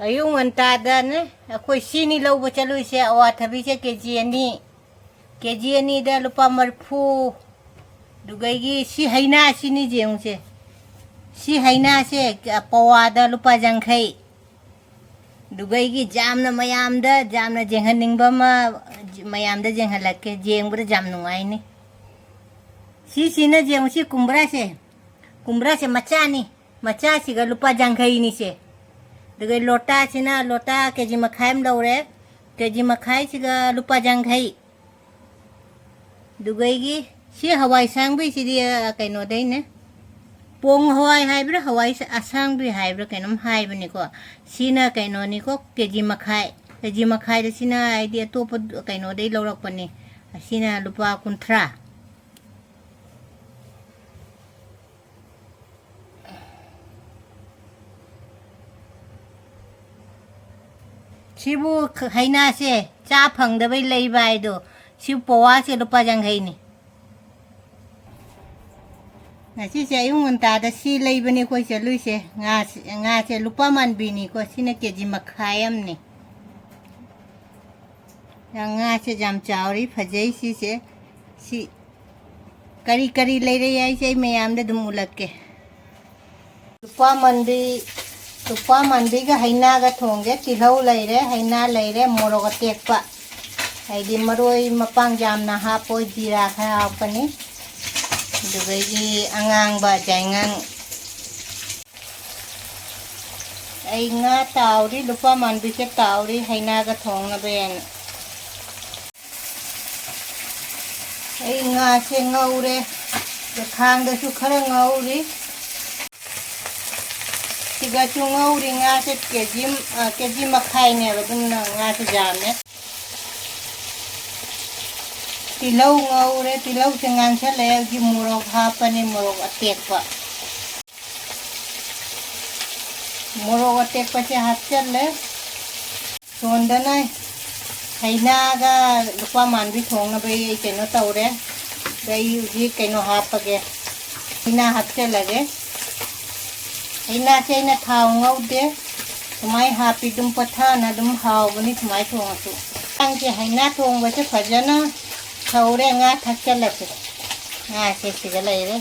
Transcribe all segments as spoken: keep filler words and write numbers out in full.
ꯑꯌꯨꯛ ꯉꯟꯇꯥꯗꯅꯦ ꯑꯩꯈꯣꯏ ꯁꯤꯅꯤ ꯂꯧꯕ ꯆꯠꯂꯨꯏꯁꯦ, ꯑꯋꯥꯊꯕꯤꯁꯦ ꯀꯦ ꯖꯤ ꯑꯅꯤ, ꯀꯦ ꯖꯤ ꯑꯅꯤꯗ ꯂꯨꯄꯥ ꯃꯔꯤꯐꯨ꯫ ꯑꯗꯨꯒꯩꯒꯤ ꯁꯤ ꯍꯩꯅꯥꯁꯤꯅꯤ ꯌꯦꯡꯉꯨꯁꯦ, ꯁꯤ ꯍꯩꯅꯥꯁꯦ ꯄꯋꯥꯗ ꯂꯨꯄꯥ ꯌꯥꯡꯈꯩ꯫ ꯑꯗꯨꯒꯩꯒꯤ ꯌꯥꯝꯅ ꯃꯌꯥꯝꯗ ꯌꯥꯝꯅ ꯌꯦꯡꯍꯟꯅꯤꯡꯕ ꯑꯃ, ꯃꯌꯥꯝꯗ ꯌꯦꯡꯍꯜꯂꯛꯀꯦ, ꯌꯦꯡꯕꯗ ꯌꯥꯝ ꯅꯨꯡꯉꯥꯏꯅꯤ꯫ ꯁꯤꯁꯤꯅ ꯌꯦꯡꯉꯨ, ꯁꯤ ꯀꯨꯝꯕ꯭ꯔꯥꯁꯦ, ꯀꯨꯝꯕ꯭ꯔꯥꯁꯦ ꯃꯆꯥꯅꯤ, ꯃꯆꯥꯁꯤꯒ ꯂꯨꯄꯥ ꯌꯥꯡꯈꯩꯅꯤꯁꯦ꯫ ꯑꯗꯨꯒ ꯂꯣꯇꯥꯁꯤꯅ ꯂꯣꯇꯥ ꯀꯦ ꯖꯤ ꯃꯈꯥꯏ ꯑꯃ ꯂꯧꯔꯦ, ꯀꯦ ꯖꯤ ꯃꯈꯥꯏꯁꯤꯒ ꯂꯨꯄꯥ ꯌꯥꯡꯈꯩ꯫ ꯑꯗꯨꯒꯩꯒꯤ ꯁꯤ ꯍꯋꯥꯏ ꯑꯁꯥꯡꯕꯤꯁꯤꯗꯤ, ꯑ, ꯀꯩꯅꯣꯗꯩꯅꯦ, ꯄꯣꯡ ꯍꯋꯥꯏ ꯍꯥꯏꯕ꯭ꯔꯥ, ꯍꯋꯥꯏ ꯑꯁꯥꯡꯕꯤ ꯍꯥꯏꯕ꯭ꯔꯥ ꯀꯩꯅꯣꯝ ꯍꯥꯏꯕꯅꯤꯀꯣ꯫ ꯁꯤꯅ ꯀꯩꯅꯣꯅꯤꯀꯣ, ꯀꯦ ꯖꯤ ꯃꯈꯥꯏ, ꯀꯦ ꯖꯤ ꯃꯈꯥꯏꯗ ꯁꯤꯅ ꯍꯥꯏꯗꯤ ꯑꯇꯣꯞꯄ ꯀꯩꯅꯣꯗꯩ ꯂꯧꯔꯛꯄꯅꯤ꯫ ꯑꯁꯤꯅ ꯂꯨꯄꯥ ꯀꯨꯟꯊ꯭ꯔꯥ꯫ ꯁꯤꯕꯨ ꯍꯩꯅꯥꯁꯦ ꯆꯥ ꯐꯪꯗꯕꯩ ꯂꯩꯕ ꯍꯥꯏꯗꯣ, ꯁꯤ ꯄꯋꯥꯁꯦ ꯂꯨꯄꯥ ꯌꯥꯡꯈꯩꯅꯤ꯫ ꯉꯁꯤꯁꯦ ꯑꯌꯨꯛ ꯉꯟꯇꯥꯗ ꯁꯤ ꯂꯩꯕꯅꯤ ꯑꯩꯈꯣꯏ ꯆꯠꯂꯨꯏꯁꯦ꯫ ꯉꯥꯁꯦ, ꯉꯥꯁꯦ ꯂꯨꯄꯥ ꯃꯥꯟꯕꯤꯅꯤꯀꯣ, ꯁꯤꯅ ꯀꯦ ꯖꯤ ꯃꯈꯥꯏ ꯑꯃꯅꯤ꯫ ꯉꯥꯁꯦ ꯌꯥꯝ ꯆꯥꯎꯔꯤ, ꯐꯖꯩ ꯁꯤꯁꯦ꯫ ꯁꯤ ꯀꯔꯤ ꯀꯔꯤ ꯂꯩꯔꯛꯏ ꯍꯥꯏꯁꯦ ꯑꯩ ꯃꯌꯥꯝꯗ ꯑꯗꯨꯝ ꯎꯠꯂꯛꯀꯦ꯫ ꯂꯨꯄꯥ ꯃꯥꯟꯕꯤ, ꯂꯨꯄꯥ ꯃꯥꯟꯕꯤꯒ ꯍꯩꯅꯥꯒ ꯊꯣꯡꯒꯦ꯫ ꯇꯤꯜꯍꯧ ꯂꯩꯔꯦ, ꯍꯩꯅꯥ ꯂꯩꯔꯦ, ꯃꯣꯔꯣꯛ ꯑꯇꯦꯛꯄ, ꯍꯥꯏꯗꯤ ꯃꯔꯣꯏ ꯃꯄꯥꯡ ꯌꯥꯝꯅ ꯍꯥꯞꯄꯣꯏ, ꯖꯤꯔꯥ ꯈꯔ ꯍꯥꯞꯀꯅꯤ, ꯑꯗꯨꯗꯒꯤ ꯑꯉꯥꯡꯕ ꯌꯥꯏꯉꯪ꯫ ꯑꯩ ꯉꯥ ꯇꯥꯎꯔꯤ, ꯂꯨꯄꯥ ꯃꯥꯟꯕꯤꯁꯦ ꯇꯥꯎꯔꯤ ꯍꯩꯅꯥꯒ ꯊꯣꯡꯅꯕꯅ꯫ ꯑꯩ ꯉꯥꯁꯦ ꯉꯧꯔꯦ, ꯈꯥꯡꯗꯁꯨ ꯈꯔ ꯉꯧꯔꯤ꯫ ꯁꯤꯒꯁꯨ ꯉꯧꯔꯤ꯫ ꯉꯥꯁꯦ ꯀꯦ ꯖꯤ ꯑꯃ, ꯑ, ꯀꯦ ꯖꯤ ꯃꯈꯥꯏꯅꯦꯕ, ꯑꯗꯨꯝꯅ ꯉꯥꯁꯦ ꯌꯥꯝꯃꯦ꯫ ꯇꯤꯜꯍꯧ ꯉꯧꯔꯦ, ꯇꯤꯜꯍꯧꯁꯦ ꯉꯥꯡꯁꯜꯂꯛꯑꯦ꯫ ꯍꯧꯖꯤꯛ ꯃꯣꯔꯣꯛ ꯍꯥꯞꯄꯅꯤ, ꯃꯣꯔꯣꯛ ꯑꯇꯦꯛꯄ꯫ ꯃꯣꯔꯣꯛ ꯑꯇꯦꯛꯄꯁꯦ ꯍꯥꯞꯆꯜꯂꯦ꯫ ꯁꯣꯟꯗꯅ ꯍꯩꯅꯥꯒ ꯂꯨꯄꯥ ꯃꯥꯟꯕꯤ ꯊꯣꯡꯅꯕ ꯑꯩ ꯀꯩꯅꯣ ꯇꯧꯔꯦ꯫ ꯑꯗ ꯑꯩ ꯍꯧꯖꯤꯛ ꯀꯩꯅꯣ ꯍꯥꯞꯄꯒꯦ, ꯍꯩꯅꯥ ꯍꯥꯞꯆꯜꯂꯒꯦ꯫ ꯍꯩꯅꯥꯁꯦ ꯑꯩꯅ ꯊꯥꯎ ꯉꯧꯗꯦ, ꯁꯨꯃꯥꯏ ꯍꯥꯞꯄꯤ ꯑꯗꯨꯝ ꯄꯣꯊꯥꯅ ꯑꯗꯨꯝ ꯍꯥꯎꯕꯅꯤ ꯁꯨꯃꯥꯏ ꯊꯣꯡꯉꯁꯨ꯫ ꯏꯟꯁꯥꯡꯁꯦ ꯍꯩꯅꯥ ꯊꯣꯡꯕꯁꯦ ꯐꯖꯅ ꯁꯧꯔꯦ꯫ ꯉꯥ ꯊꯥꯛꯆꯜꯂꯁꯦ꯫ ꯉꯥꯁꯦ ꯁꯤꯗ ꯂꯩꯔꯦ꯫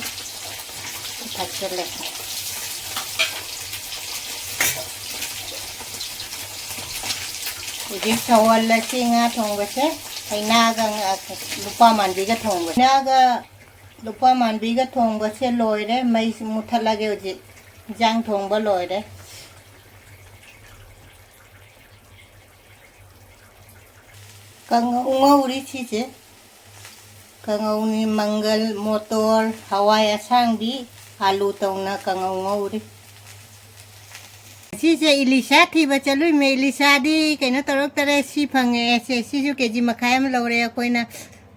ꯊꯥꯛꯆꯜꯂꯁꯦ꯫ ꯍꯧꯖꯤꯛ ꯁꯧꯍꯜꯂꯁꯤ ꯉꯥ ꯊꯣꯡꯕꯁꯦ꯫ ꯍꯩꯅꯥꯒ ꯉꯥ-, ꯂꯨꯄꯥ ꯃꯥꯟꯕꯤꯒ ꯊꯣꯡꯕꯁꯦ꯫ ꯍꯩꯅꯥꯒ ꯂꯨꯄꯥ ꯃꯥꯟꯕꯤꯒ ꯊꯣꯡꯕꯁꯦ ꯂꯣꯏꯔꯦ꯫ ꯃꯩ ꯃꯨꯊꯠꯂꯒꯦ ꯍꯧꯖꯤꯛ꯫ ꯏꯟꯁꯥꯡ ꯊꯣꯡꯕ ꯂꯣꯏꯔꯦ꯫ ꯀꯥꯡꯉꯧ ꯉꯧꯔꯤ ꯁꯤꯁꯦ꯫ ꯀꯥꯡꯉꯧꯅꯤ ꯃꯪꯒꯜ, ꯃꯣꯇꯣꯔ, ꯍꯋꯥꯏ ꯑꯁꯥꯡꯕꯤ, ꯑꯥꯂꯨ ꯇꯧꯅ ꯀꯥꯡꯉꯧ ꯉꯧꯔꯤ꯫ ꯁꯤꯁꯦ ꯏꯂꯤꯁꯥ ꯊꯤꯕ ꯆꯠꯂꯨꯏꯃꯦ꯫ ꯏꯂꯤꯁꯥꯗꯤ ꯀꯩꯅꯣ ꯇꯧꯔꯛꯇꯔꯦ꯫ ꯁꯤ ꯐꯪꯉꯛꯑꯦ꯫ ꯁꯦ, ꯁꯤꯁꯨ ꯀꯦ ꯖꯤ ꯃꯈꯥꯏ ꯑꯃ ꯂꯧꯔꯦ ꯑꯩꯈꯣꯏꯅ꯫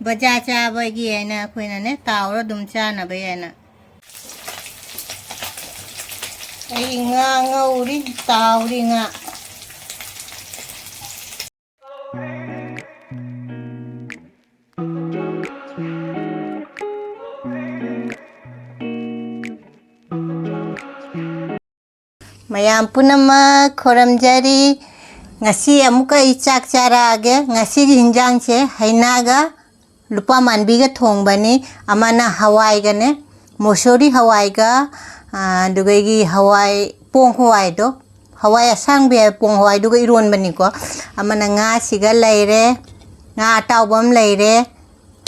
ꯕꯖꯥꯔ ꯆꯥꯕꯒꯤ ꯍꯥꯏꯅ ꯑꯩꯈꯣꯏꯅꯅꯦ ꯇꯥꯎꯔ ꯑꯗꯨꯝ ꯆꯥꯅꯕ ꯍꯥꯏꯅ꯫ ꯑꯩ ꯉꯥ ꯉꯧꯔꯤ, ꯇꯥꯎꯔꯤ ꯉꯥ꯫ ꯃꯌꯥꯝ ꯄꯨꯝꯅꯃꯛ ꯈꯨꯔꯨꯝꯖꯔꯤ꯫ ꯉꯁꯤ ꯑꯃꯨꯛꯀ ꯑꯩ ꯆꯥꯛ ꯆꯥꯔꯛꯑꯒꯦ꯫ ꯉꯁꯤꯒꯤ ꯍꯤꯟꯖꯥꯡꯁꯦ ꯍꯩꯅꯥꯒ ꯂꯨꯄꯥ ꯃꯥꯟꯕꯤꯒ ꯊꯣꯡꯕꯅꯤ꯫ ꯑꯃꯅ ꯍꯋꯥꯏꯒꯅꯦ, ꯃꯨꯁꯣꯔꯤ ꯍꯋꯥꯏꯒ, ꯑꯥ, ꯑꯗꯨꯗꯒꯤ ꯍꯋꯥꯏ ꯄꯣꯡ ꯍꯋꯥꯏꯗꯣ, ꯍꯋꯥꯏ ꯑꯁꯥꯡꯕꯤ ꯍꯥꯏꯕ ꯄꯣꯡ ꯍꯋꯥꯏꯗꯨꯒ ꯏꯔꯣꯟꯕꯅꯤꯀꯣ꯫ ꯑꯃꯅ ꯉꯥꯁꯤꯒ ꯂꯩꯔꯦ, ꯉꯥ ꯑꯇꯥꯎꯕ ꯑꯃ ꯂꯩꯔꯦ,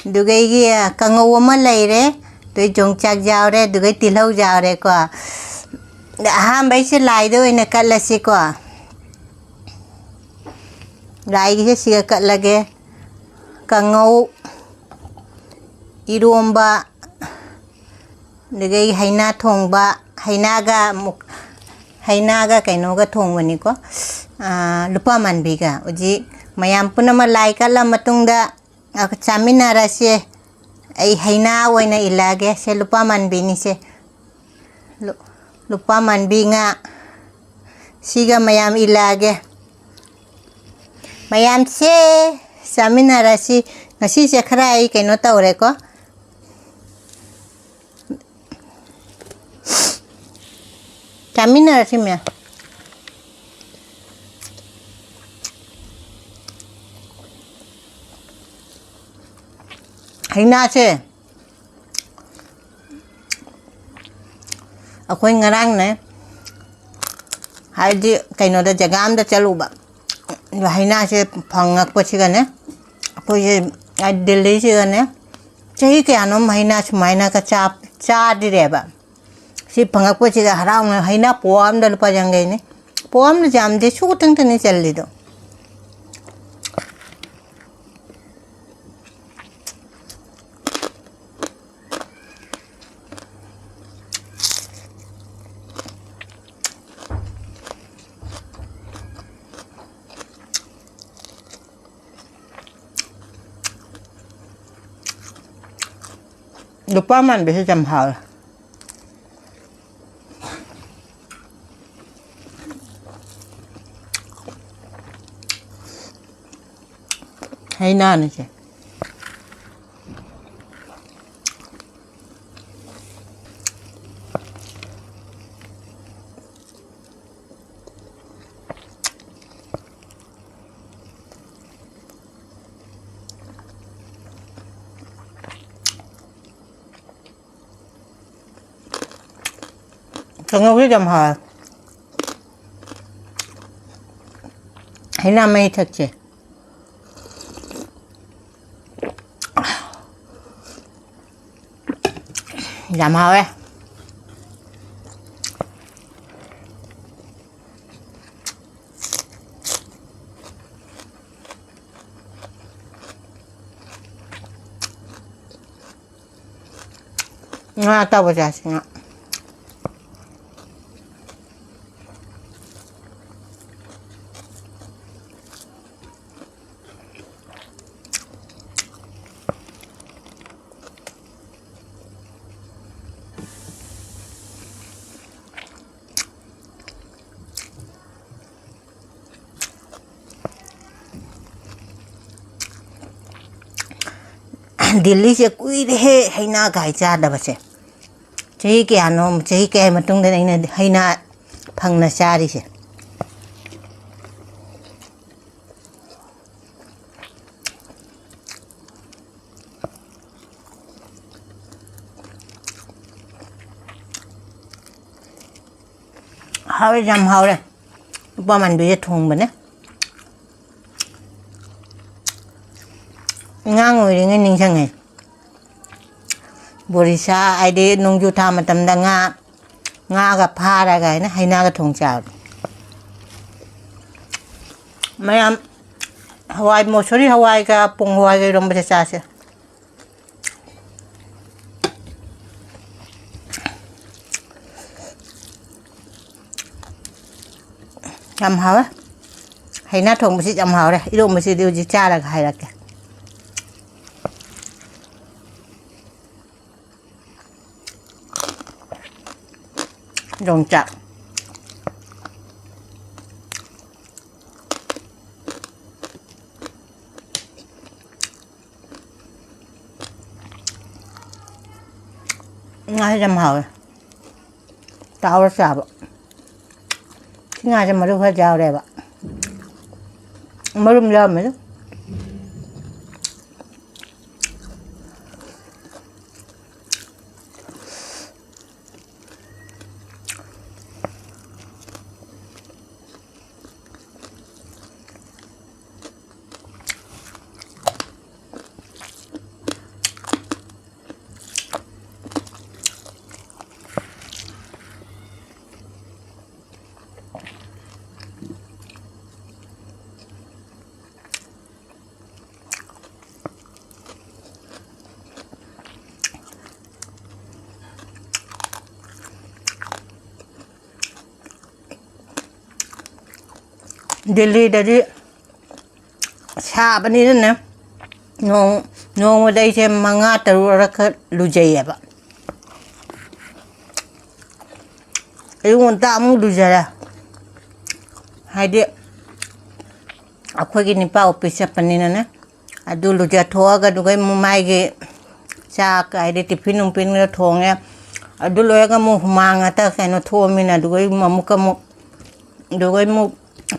ꯑꯗꯨꯗꯒꯤ ꯀꯥꯡꯉꯧ ꯑꯃ ꯂꯩꯔꯦ, ꯑꯗꯩ ꯌꯣꯡꯆꯥꯛ ꯌꯥꯎꯔꯦ, ꯑꯗꯨꯗꯒꯤ ꯇꯤꯜꯍꯧ ꯌꯥꯎꯔꯦꯀꯣ꯫ ꯑꯍꯥꯟꯕꯩꯁꯦ ꯂꯥꯏꯗ ꯑꯣꯏꯅ ꯀꯠꯂꯁꯤꯀꯣ꯫ ꯂꯥꯏꯒꯤꯁꯦ ꯁꯤꯒ ꯀꯠꯂꯒꯦ꯫ ꯀꯥꯡꯉꯧ, ꯏꯔꯣꯝꯕ, ꯑꯗꯨꯗꯒꯤ ꯍꯩꯅꯥ ꯊꯣꯡꯕ, ꯍꯩꯅꯥꯒ ꯃꯨꯛ-, ꯍꯩꯅꯥꯒ ꯀꯩꯅꯣꯒ ꯊꯣꯡꯕꯅꯤꯀꯣ, ꯑꯥ, ꯂꯨꯄꯥ ꯃꯥꯟꯕꯤꯒ꯫ ꯍꯧꯖꯤꯛ ꯃꯌꯥꯝ ꯄꯨꯝꯅꯃꯛ ꯂꯥꯏ ꯀꯠꯂ ꯃꯇꯨꯡꯗ, ꯑ, ꯆꯥꯃꯤꯟꯅꯔꯁꯦ꯫ ꯑꯩ ꯍꯩꯅꯥ ꯑꯣꯏꯅ ꯏꯜꯂꯛꯑꯒꯦ꯫ ꯁꯦ ꯂꯨꯄꯥ ꯃꯥꯟꯕꯤꯅꯤꯁꯦ꯫ ꯂꯨ-, ꯂꯨꯄꯥ ꯃꯥꯟꯕꯤ ꯉꯥ꯫ ꯁꯤꯒ ꯃꯌꯥꯝ ꯏꯜꯂꯛꯑꯒꯦ꯫ ꯃꯌꯥꯝꯁꯦ ꯆꯥꯃꯤꯟꯅꯔꯁꯤ꯫ ꯉꯁꯤꯁꯦ ꯈꯔ ꯑꯩ ꯀꯩꯅꯣ ꯇꯧꯔꯦꯀꯣ꯫ ꯆꯥꯃꯤꯟꯅꯔꯁꯤ ꯃꯌꯥꯝ꯫ ꯍꯩꯅꯥꯁꯦ ꯑꯩꯈꯣꯏ ꯉꯔꯥꯡꯅꯦ, ꯍꯥꯏꯗꯤ ꯀꯩꯅꯣꯗ, ꯖꯒꯥ ꯑꯝꯗ ꯆꯠꯂꯨꯕ, ꯍꯩꯅꯥꯁꯦ ꯐꯪꯉꯛꯄꯁꯤꯒꯅꯦ, ꯑꯩꯈꯣꯏꯁꯦ ꯗꯤꯜꯂꯤꯁꯤꯗꯅꯦ ꯆꯍꯤ ꯀꯌꯥꯅꯣꯝ ꯍꯩꯅꯥ ꯁꯨꯃꯥꯏꯅꯒ ꯆꯥ-, ꯆꯥꯗ꯭ꯔꯦꯕ꯫ ꯁꯤ ꯐꯪꯉꯛꯄꯁꯤꯗ ꯍꯔꯥꯎꯅ ꯍꯩꯅꯥ ꯄꯣ ꯑꯝꯗ ꯂꯨꯄꯥ ꯌꯥꯡꯈꯩꯅꯤ꯫ ꯄꯣ ꯑꯝꯗ ꯌꯥꯝꯗꯦ, ꯁꯨ ꯈꯛꯇꯪꯇꯅꯤ ꯆꯜꯂꯤꯗꯣ꯫ ꯂꯨꯄꯥ ꯃꯥꯟꯕꯤꯁꯦ ꯌꯥꯝ ꯍꯥꯎꯋꯦ꯫ ꯍꯩꯅꯥꯅꯤꯁꯦ꯫ ꯀꯥꯡꯉꯧꯁꯦ ꯌꯥꯝ ꯍꯥꯎꯋꯦ꯫ ꯍꯩꯅꯥ ꯃꯍꯤ ꯊꯛꯁꯦ꯫ ꯌꯥꯝ ꯍꯥꯎꯋꯦ꯫ ꯉꯥ ꯑꯇꯥꯎꯕ ꯆꯥꯁꯤ, ꯉꯥ꯫ ꯗꯤꯜꯂꯤꯁꯦ ꯀꯨꯏꯔꯦꯍꯦ ꯍꯩꯅꯥ ꯀꯥꯏ ꯆꯥꯗꯕꯁꯦ꯫ ꯆꯍꯤ ꯀꯌꯥꯅꯣ, ꯆꯍꯤ ꯀꯌꯥꯒꯤ ꯃꯇꯨꯡꯗꯅ ꯑꯩꯅ ꯍꯩꯅꯥ ꯐꯪꯅ ꯆꯥꯔꯤꯁꯦ꯫ ꯍꯥꯎꯔꯦ, ꯌꯥꯝ ꯍꯥꯎꯔꯦ꯫ ꯅꯨꯄꯥ ꯃꯥꯟꯕꯤꯁꯦ ꯊꯣꯡꯕꯅꯦ꯫ ꯑꯉꯥꯡ ꯑꯣꯏꯔꯤꯉꯩ ꯅꯤꯡꯁꯤꯡꯉꯦ꯫ ꯕꯣꯔꯤꯁꯥ ꯍꯥꯏꯗꯤ ꯅꯣꯡꯖꯨ ꯊꯥ ꯃꯇꯝꯗ ꯉꯥ, ꯉꯥꯒ ꯐꯥꯔꯒ ꯍꯥꯏꯅ ꯍꯩꯅꯥꯒ ꯊꯣꯡ ꯆꯥꯕꯗꯣ꯫ ꯃꯌꯥꯝ ꯍꯋꯥꯏ, ꯃꯣꯁꯣꯔꯤ ꯍꯋꯥꯏꯒ ꯄꯣꯡ ꯍꯋꯥꯏꯒ ꯏꯔꯣꯝꯕꯁꯦ ꯆꯥꯁꯦ꯫ ꯌꯥꯝ ꯍꯥꯎꯋꯦ꯫ ꯍꯩꯅꯥ ꯊꯣꯡꯕꯁꯤ ꯌꯥꯝ ꯍꯥꯎꯔꯦ꯫ ꯏꯔꯣꯝꯕꯁꯤꯗꯤ ꯍꯧꯖꯤꯛ ꯆꯥꯔꯒ ꯍꯥꯏꯔꯛꯀꯦ꯫ ꯌꯣꯡꯆꯥꯛ꯫ ꯉꯥꯁꯦ ꯌꯥꯝ ꯍꯥꯎꯋꯦ꯫ ꯇꯥꯎꯔ ꯆꯥꯕ꯫ ꯁꯤ ꯉꯥꯁꯦ ꯃꯔꯨ ꯈꯔ ꯌꯥꯎꯔꯦꯕ꯫ ꯃꯔꯨꯝ ꯌꯥꯎꯔꯝꯃꯦꯗ꯫ ꯗꯤꯜꯂꯤꯗꯗꯤ ꯁꯥꯕꯅꯤꯅꯅꯦ, ꯅꯣꯡ-, ꯅꯣꯡꯃꯗ ꯑꯩꯁꯦ ꯃꯉꯥ ꯇꯔꯨꯛꯔꯛꯀ ꯂꯨꯖꯩꯌꯦꯕ꯫ ꯑꯌꯨꯛ ꯉꯟꯇꯥ ꯑꯃꯨꯛ ꯂꯨꯖꯔꯦ꯫ ꯍꯥꯏꯗꯤ ꯑꯩꯈꯣꯏꯒꯤ ꯅꯤꯄꯥ ꯑꯣꯐꯤꯁ ꯆꯠꯄꯅꯤꯅꯅꯦ, ꯑꯗꯨ ꯂꯨꯖꯊꯣꯛꯑꯒ ꯑꯗꯨꯒ ꯑꯃꯨꯛ ꯃꯥꯒꯤ ꯆꯥꯛ ꯍꯥꯏꯗꯤ ꯇꯤꯐꯤꯟ ꯅꯨꯡꯐꯤꯟꯒ ꯊꯣꯡꯉꯦ꯫ ꯑꯗꯨ ꯂꯣꯏꯔꯒ ꯑꯃꯨꯛ ꯍꯨꯃꯥꯡ ꯉꯥꯛꯇ ꯀꯩꯅꯣ ꯊꯣꯛꯑꯃꯤꯅ ꯑꯗꯨꯒ ꯑꯃꯨꯛꯀ ꯑꯃꯨꯛ, ꯑꯗꯨꯒ ꯑꯃꯨꯛ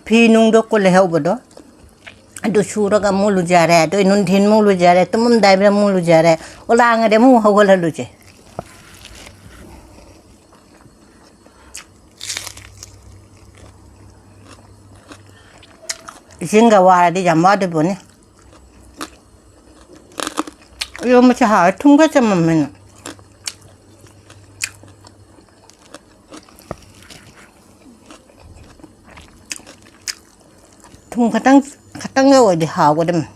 ꯐꯤ ꯅꯨꯡꯗꯣ ꯀꯣ ꯂꯩꯍꯧꯕꯗꯣ, ꯑꯗꯨ ꯁꯨꯔꯒ ꯑꯃꯨꯛ ꯂꯨꯖꯔꯦ꯫ ꯑꯗꯨ ꯅꯨꯡꯊꯤꯟ ꯑꯃꯨꯛ ꯂꯨꯖꯔꯦ, ꯇꯨꯝꯃꯝꯗꯥꯏꯗ ꯑꯃꯨꯛ ꯂꯨꯖꯔꯦ꯫ ꯑꯣ, ꯂꯥꯡꯉꯗꯤ ꯑꯃꯨꯛ ꯍꯧꯒꯠꯂ ꯂꯨꯖꯩ꯫ ꯏꯁꯤꯡꯒ ꯋꯥꯔꯗꯤ ꯌꯥꯝ ꯋꯥꯗꯣꯏ ꯄꯣꯠꯅꯤ꯫ ꯏꯔꯣꯝꯕꯁꯦ ꯍꯥꯎꯋꯦ, ꯊꯨꯝ ꯈꯔ ꯆꯝꯃꯝꯃꯦꯅ꯫ ꯊꯨꯝ ꯈꯇꯪ, ꯈꯇꯪꯒ ꯑꯣꯏꯗꯤ ꯍꯥꯎꯒꯗꯝꯅꯤ꯫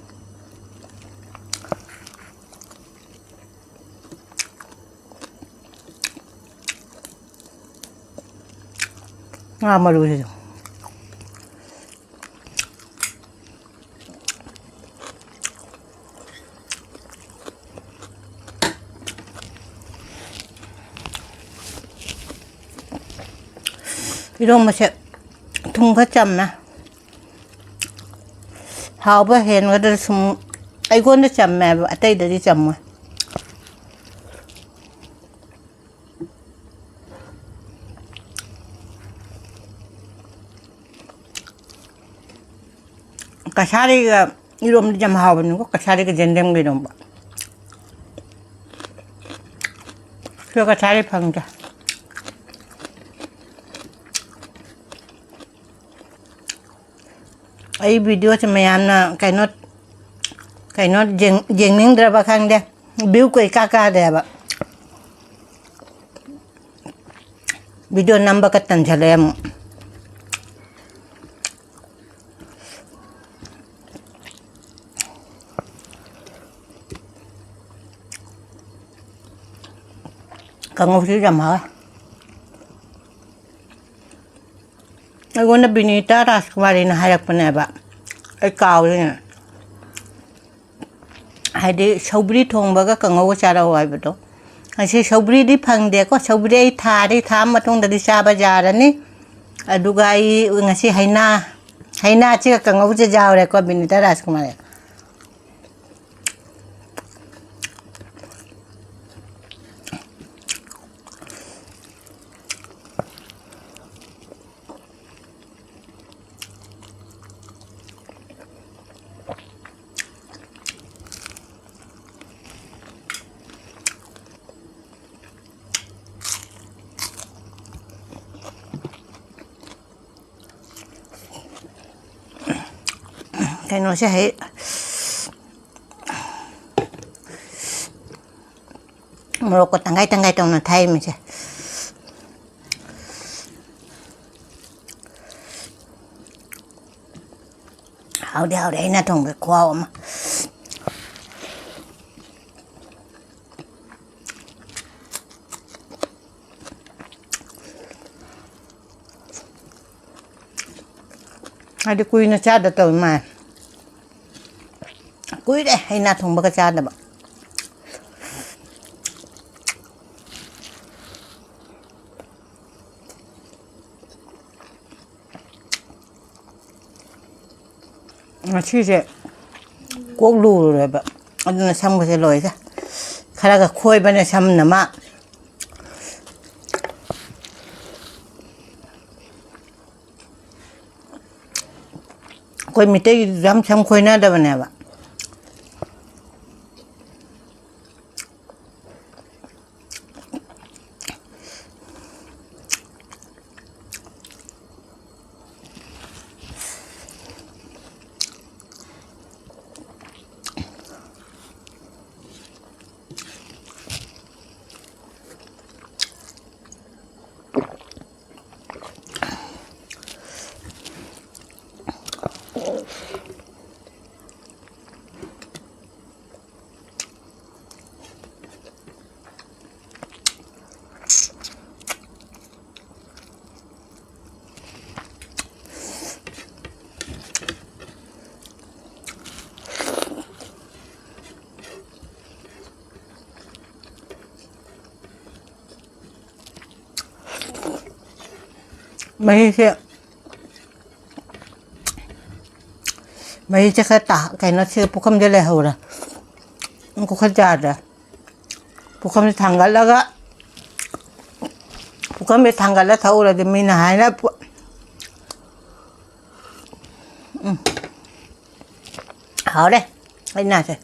ꯉꯥ ꯃꯔꯨꯁꯤꯁꯨ꯫ ꯏꯔꯣꯝꯕꯁꯦ ꯊꯨꯝ ꯈꯔ ꯆꯝꯃꯦ꯫ ꯍꯥꯎꯕ ꯍꯦꯟꯒꯗ꯭ꯔꯥ ꯁꯨꯝ, ꯑꯩꯉꯣꯟꯗ ꯆꯝꯃꯦꯕ, ꯑꯇꯩꯗꯗꯤ ꯆꯝꯃꯣꯏ꯫ ꯀꯁꯥꯔꯤꯒ ꯏꯔꯣꯝꯕꯗꯤ ꯌꯥꯝ ꯍꯥꯎꯕꯅꯤꯀꯣ, ꯀꯁꯥꯔꯤꯒ ꯌꯦꯟꯗꯦꯝꯒ ꯏꯔꯣꯝꯕ꯫ ꯁꯤꯗ ꯀꯁꯥꯔꯤ ꯐꯪꯗꯦ꯫ ꯑꯩ videoꯁꯦ ꯃꯌꯥꯝꯅ ꯀꯩꯅꯣ, ꯀꯩꯅꯣ ꯌꯦꯡ-, ꯌꯦꯡꯅꯤꯡꯗ꯭ꯔꯕ ꯈꯪꯗꯦ, view ꯀꯩꯀꯥ ꯀꯥꯗꯦꯕ꯫ Video ꯅꯝꯕꯒ ꯇꯟꯁꯜꯂꯛꯑꯦ ꯑꯃꯨꯛ꯫ ꯀꯥꯡꯉꯧꯁꯤ ꯌꯥꯝ ꯍꯥꯎꯋꯦ꯫ ꯑꯩꯉꯣꯟꯗ ꯕꯤꯅꯤꯇꯥ ꯔꯥꯖꯀꯨꯃꯥꯔꯤꯅ ꯍꯥꯏꯔꯛꯄꯅꯦꯕ, ꯑꯩ ꯀꯥꯎꯔꯦꯅꯦ꯫ ꯍꯥꯏꯗꯤ ꯁꯧꯒ꯭ꯔꯤ ꯊꯣꯡꯕꯒ ꯀꯥꯡꯉꯧꯒ ꯆꯥꯔꯛꯑꯣ ꯍꯥꯏꯕꯗꯣ꯫ ꯉꯁꯤ ꯁꯧꯒ꯭ꯔꯤꯗꯤ ꯐꯪꯗꯦꯀꯣ, ꯁꯧꯒ꯭ꯔꯤ ꯑꯩ ꯊꯥꯔꯤ, ꯊꯥ ꯃꯇꯨꯡꯗꯗꯤ ꯆꯥꯕ ꯌꯥꯔꯅꯤ꯫ ꯑꯗꯨꯒ ꯑꯩ ꯉꯁꯤ ꯍꯩꯅꯥ, ꯍꯩꯅꯥꯁꯤꯒ ꯀꯥꯡꯉꯧꯁꯦ ꯌꯥꯎꯔꯦꯀꯣ, ꯕꯤꯅꯤꯇꯥ ꯔꯥꯖꯀꯨꯃꯥꯔꯤ꯫ ꯀꯩꯅꯣꯁꯦ ꯍꯩ, ꯃꯣꯔꯣꯛꯀ ꯇꯪꯈꯥꯏ ꯇꯪꯈꯥꯏ ꯇꯧꯅ ꯊꯥꯏꯃꯤꯁꯦ꯫ ꯍꯥꯎꯗꯤ ꯍꯥꯎꯔꯦ, ꯑꯩꯅ ꯊꯣꯡꯕ ꯈꯨꯍꯥꯎ ꯑꯃ꯫ ꯍꯥꯏꯗꯤ ꯀꯨꯏꯅ ꯆꯥꯗ ꯇꯧ ꯃꯥꯜꯂꯦ꯫ ꯀꯨꯏꯔꯦ ꯍꯩꯅꯥ ꯊꯣꯡꯕꯒ ꯆꯥꯗꯕ꯫ ꯉꯁꯤꯁꯦ ꯀꯣꯛ ꯂꯨꯔꯨꯔꯦꯕ, ꯑꯗꯨꯅ ꯁꯝꯒꯁꯦ ꯂꯣꯏꯔꯦ꯫ ꯈꯔꯒ ꯈꯣꯏꯕꯅꯦ ꯁꯝꯅ ꯃꯥ꯫ ꯑꯩꯈꯣꯏ ꯃꯤꯇꯩꯒꯤꯗꯤ ꯌꯥꯝ ꯁꯝ ꯈꯣꯏꯅꯗꯕꯅꯦꯕ꯫ ꯃꯍꯤꯁꯦ, ꯃꯍꯤꯁꯦ ꯈꯔ ꯇꯥ-, ꯀꯩꯅꯣ, ꯁꯤ ꯄꯨꯈꯝꯁꯦ ꯂꯩꯍꯧꯔꯦ꯫ ꯄꯨꯈꯝ ꯌꯥꯗ꯭ꯔꯦ꯫ ꯄꯨꯈꯝꯁꯦ ꯊꯥꯡꯒꯠꯂꯒ, ꯄꯨꯈꯝꯁꯦ ꯊꯥꯡꯒꯠꯂ ꯊꯛꯎꯔꯗꯤ ꯃꯤꯅ ꯍꯥꯏꯅ ꯄꯨ-, ꯎꯝ꯫ ꯍꯥꯎꯔꯦ ꯍꯩꯅꯥꯁꯦ꯫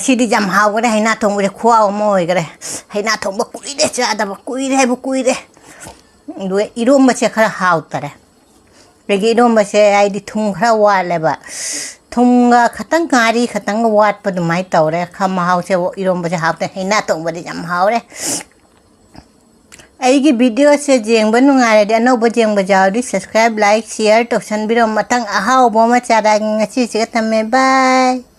ꯁꯤꯗꯤ ꯌꯥꯝ ꯍꯥꯎꯈꯔꯦ, ꯍꯩꯅꯥ ꯊꯣꯡꯕꯁꯦ ꯈꯨꯍꯥꯎ ꯑꯃ ꯑꯣꯏꯈꯔꯦ꯫ ꯍꯩꯅꯥ ꯊꯣꯡꯕ ꯀꯨꯏꯔꯦ ꯆꯥꯗꯕ, ꯀꯨꯏꯔꯦ ꯍꯥꯏꯕꯨ ꯀꯨꯏꯔꯦ꯫ ꯑꯗꯨꯒ ꯏꯔꯣꯝꯕꯁꯦ ꯈꯔ ꯍꯥꯎꯇꯔꯦ꯫ ꯑꯗꯒꯤ ꯏꯔꯣꯝꯕꯁꯦ ꯍꯥꯏꯗꯤ ꯊꯨꯝ ꯈꯔ ꯋꯥꯠꯂꯦꯕ, ꯊꯨꯝꯒ ꯈꯇꯪ, ꯉꯥꯔꯤ ꯈꯇꯪꯒ ꯋꯥꯠꯄ ꯑꯗꯨꯃꯥꯏꯅ ꯇꯧꯔꯦ꯫ ꯈꯔ ꯃꯍꯥꯎꯁꯦ, ꯏꯔꯣꯝꯕꯁꯦ ꯍꯥꯎꯇꯦ꯫ ꯍꯩꯅꯥ ꯊꯣꯡꯕꯗꯤ ꯌꯥꯝ ꯍꯥꯎꯔꯦ꯫ ꯑꯩꯒꯤ videoꯁꯦ ꯌꯦꯡꯕ ꯅꯨꯡꯉꯥꯏꯔꯗꯤ, ꯑꯅꯧꯕ ꯌꯦꯡꯕ ꯌꯥꯎꯔꯗꯤ subscribe, like, share ꯇꯧꯁꯟꯕꯤꯔꯣ꯫ ꯃꯊꯪ ꯑꯍꯥꯎꯕ ꯑꯃ ꯆꯥꯔꯛꯑꯒꯦ꯫ ꯉꯁꯤꯁꯤꯒ ꯊꯝꯃꯦ, bye꯫